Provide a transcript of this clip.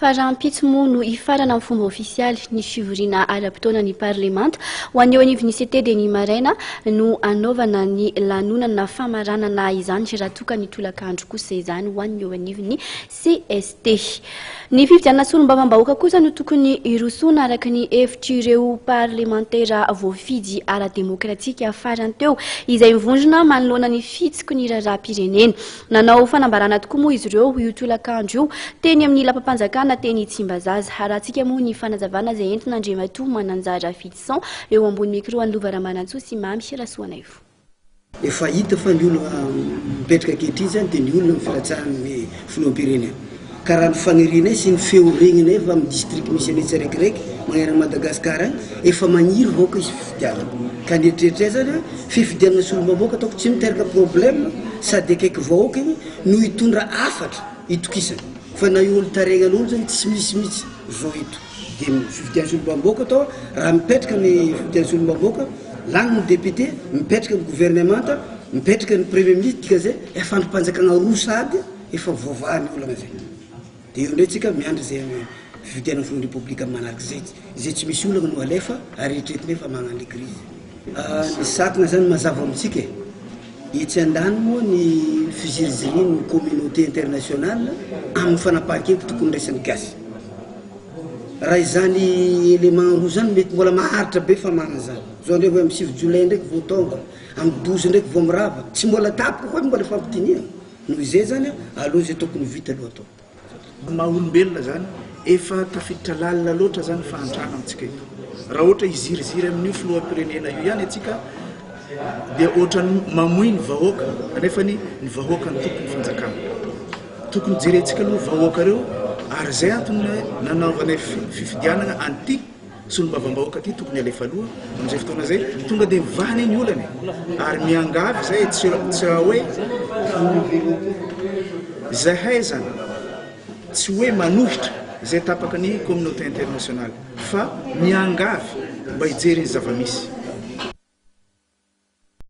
Fa rahampitso moa no hifarana amin'ny fomba ofisialy ny fivoriana ara-potoana ny parlemanta. Ho an'ny eo anivon'ny CT dia ny maraina no hanaovana ny lanonana famaranana izany raha toa ka ny tolakandro kosa izany ho an'ny eo anivon'ny CST. Ny fifidianana solombavambahoaka kosa no tokony hirosoana araka ny hevitr'ireo parlemantera voafidy ara-demokratika farany teo izay mivondrona manoloana ny fitsiky ny raharaham-pirenena. Nanao fanambarana tokoa moa izy ireo io tolakandro io teny amin'ny lapam-panjakana teny Tsimbazaza. Harahantsika moa ny fanazavana izay entin'Andriamatoa Mananjara Fidison eo ambony micro an'i Lova Ramanantsoa sy Mamy Rasoanaivo. Efa hita fa ny olona mipetraka ankehitriny izany dia ny olona amin'ny filatsahan'ny filoham-pirenena. Ka raha ny fanirianay sy ny feo regninay avy amin'ny district misy anay tsiraikiraiky magnerana an'i Madagascar agny, efa magniry vahoaka hisy fifidianana. Ka ny eritreritray zany hoe fifidianana solombavambahoaka ataoko tsy miteraka problème sady akaiky vahoaka igny no hitondra hafatra itokisana. Fa na io olo taregnan'olo zany tsy misy mihitsy zo eto. Dia ny fifidianana solombavambahoaka atao raha mipetraka ny fifidianana solombavambahoaka, lany ny député, mipetraka ny gouvernemanta, mipetraka ny premier ministre, dikan'izay efa andrim-panjakana roa sahady. Efa voavaha ny olana zay. Dia eo indray tsika miandry izay fifidianana filohan'ny Repoblika manaraka izay. Izay tsy misy olana no alefa ary eritreretinay fa magnano le crise. Ny sakana zany mazava amintsika e. Etsy andaniny moa ny fizirizirian'ny communauté internationale amin'ny fanapahan-kevitra tokony raisin'ny gasy. Raha izany élément roa zany mety mbola maharitra be famahana zany. Zao ndray vao amin'ny 9 jolay ndraiky vao tonga, amin'ny 12 ndraiky vao mirava. Tsy mbola tapaka koa mbola ifampidinihana. Noho izay zany aleo izay tokony ho vita aloha atao. Ny maha olombelona zany efa tafiditra lalina loatra zany ny fahantrana amintsika eto. Raha ohatra hiziriziry amin'io filoham-pirenena io ihany antsika dia ohatran'ny mamoy ny vahoaka kanefa ny ny vahoaka no tompon'ny fanjakana. Tokony jerentsika aloha vahoaka ireo ary izay antony nanaovanay fifidianana an'ity Solombavambahoaka ty tokony alefa aloha amizay fotoana zay tonga de mivaha anie ny olana e ary miangavy zay tsy tsy raha hoe zahay zany tsy hoe manohitra zay tapaka ny communauté internationale fa miangavy mba hijery ny zava-misy.